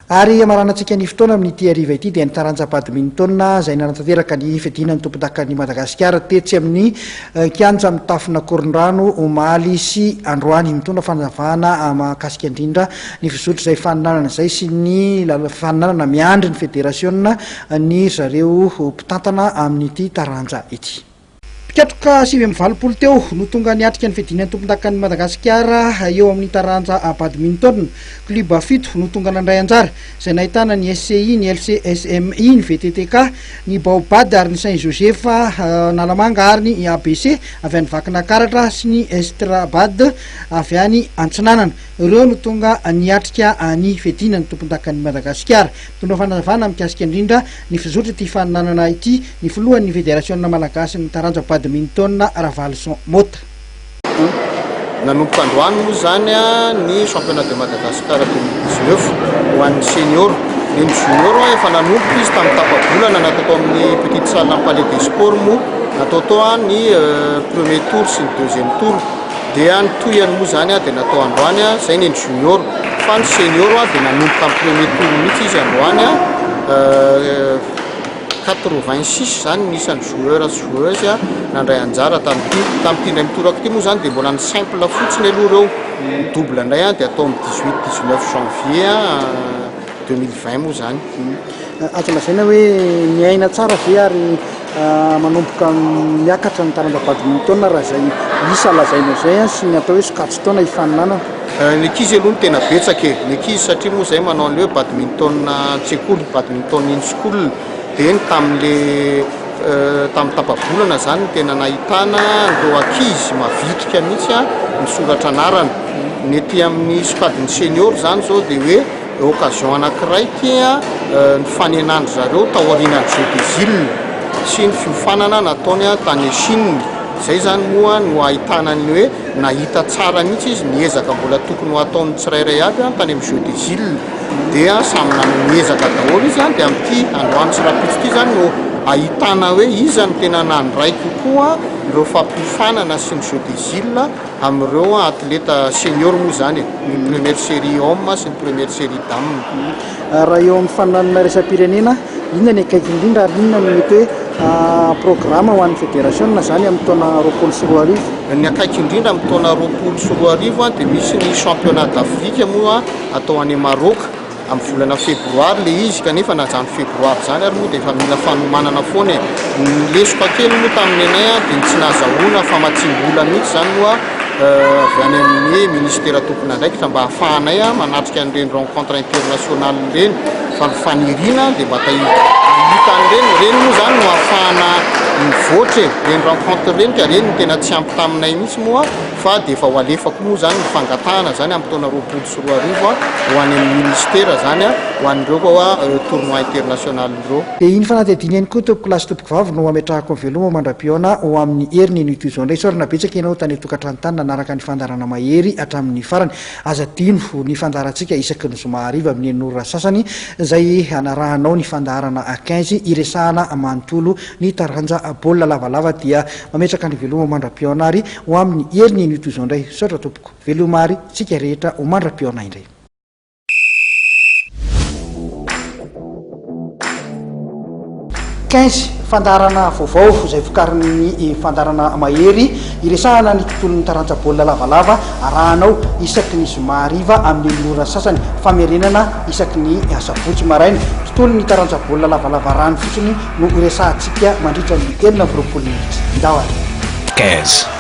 Ary hamaranantsika ny fotoana amin'ity hariva ity dia ny taranja badminton izay nanatanteraka ny fiadiana ny tompondakan'i Madagasikara tetsy amin'ny kianja mitafon'Ankorondrano omaly sy androany. Mitondra fanazavana mahakasika indrindra ny fizotr'izay faninanana izay sy ny faninanana miandry ny federasiona ny zareo mpitantana amin'ity taranja ity. Mpikatroka 89 teo no tonga niatrika ny fiadiana ny tompondakan'i Madagasikara eo amin'ny taranja badminton. Klioba fito no tonga nandray anjara, izay nahitana ny SCI, ny LCSMI, ny VTTK, ny Baobad ary ny Saint Joseph Analamanga ary ny ABC avy any Vakinakaratra sy ny Estrabad avy any Antsinanana. Ireo no tonga niatrika ny fiadiana ny tompondakan'i Madagasikara. Mitondra fanazavana mikasika indrindra ny fizotr'ity faninanana ity ny filohan'ny federasiona malagasin'ny taranja badminton, Ravalison Mota. Nanomboka androany moa izany ny championnat de Madagascar 2019 ho an'ny senior. Ny ny junior efa nanomboka izy tamin'ny tapa-bolana natao tao amin'ny petite salle amin'ny palais des sports moa natao tao ny premier tour sy ny deuxième tour. Dia ny tohiny moa izany dia natao androany, izay ny junior. Fa ny senior dia nanomboka amin'ny premier tour mihitsy izy androany. 86 izany ny isan'ny joueur sy joueuse nandray anjara tamin'ity. Tamin'ity indray mitoraka ity moa izany dia mbola ny simple fotsiny aloha ireo. Ny double indray dia atao amin'ny 18, 19 janvier 2020 moa izany. Azo lazaina hoe miaina tsara ve ary manomboka miakatra ny taranja badminton raha izay isa lazainao izay sy ny atao hoe sokajin-taona hifaninanana? Ny ankizy aloha no tena betsaka e! Ny ankizy satria moa izay manao an'ilay hoe badminton an-tsekoly, badminton in school, dia ny tamin'ilay tamin'ny tapa-bolana izany no tena nahitana an'ireo ankizy mavitrika mihitsy nisoratra anarana. Ny aty amin'ny sokajin'ny senior izany izao dia hoe Occasion anankiray ity ny fanenan-dry zareo taorianan'ny Jeux des Îles sy ny fiofanana nataony tany Chine. Izay izany moa no ahitana ny hoe nahita tsara mihitsy izy ny ezaka mbola tokony ho ataon'ny tsirairay avy tany amin'ny Jeux des Îles. Dia samy nanao ny ezaka daholo izy dia amin'ity androany sy rahampitso ity izany no ahitana hoe iza no tena nandray kokoa ireo fampiofanana sy ny Jeux des Îles amin'ireo atleta senior moa izany e, ny première série homme sy ny première série dame. Raha eo amin'ny faninanana iraisam-pirenena, inona ny akaiky indrindra ary inona no mety hoe programa ho an'ny federasiona izany amin'ny taona 2020? Ny akaiky indrindra amin'ny taona 2020 dia misy ny championnat d'Afrique moa atao any Maroc. Amin'ny volana febroary ilay izy kanefa na izany febroary izany ary moa dia efa mila fanomanana foana e. Ny lesoka kely moa tamin'ny anay dia ny tsy nahazahoana famatsiam-bola mihitsy izany moa avy any amin'ny ministera tompon'andraikitra mba hahafahanay manatrika an'ireny rencontre internationale ireny fa ny faniriana dia mba ta hahita an'ireny, ireny moa izany no ahafahana mivoatra e, ireny rencontre ireny ka ireny no tena tsy ampy taminay mihitsy moa fa dia efa ho alefa koa moa izany ny fangatahana izany amin'ny taona 2020 ho any amin'ny ministera izany ho an'ireo tournoi international ireo. Dia iny fanadihadiana ihany koa tompokolahy sy tompokovavy no ametrahako ny veloma mandra-pihaona ho amin'ny heriny eny toy izao indray. Isaorana betsaka ianao tany an-tokantrano tany nanaraka ny fandaharana Mahery hatramin'ny farany. Aza adino ny fandaharantsika isaky ny zoma hariva amin'ny enina ora sasany izay hanarahanao ny fandaharana quinze hiresahana manontolo ny taranja baolina lavalava dia mametraka ny veloma mandra-pihaona ary ho amin'ny heriny eny toy izao indray. Misaotra tompoko. Veloma ary tsika rehetra ho mandra-pihaona indray. Quinze, fandaharana vaovao izay vokarin'ny fandaharana Mahery hiresahana ny tontolon'ny taranja baolina lavalava arahanao isaky ny zoma hariva amin'ny enina ora sasany, famerenana isaky ny asabotsy maraina. Tontolon'ny taranja baolina lavalava rano fotsiny no horesahantsika mandritra ny 26 minitra. Ndao ary. Quinze.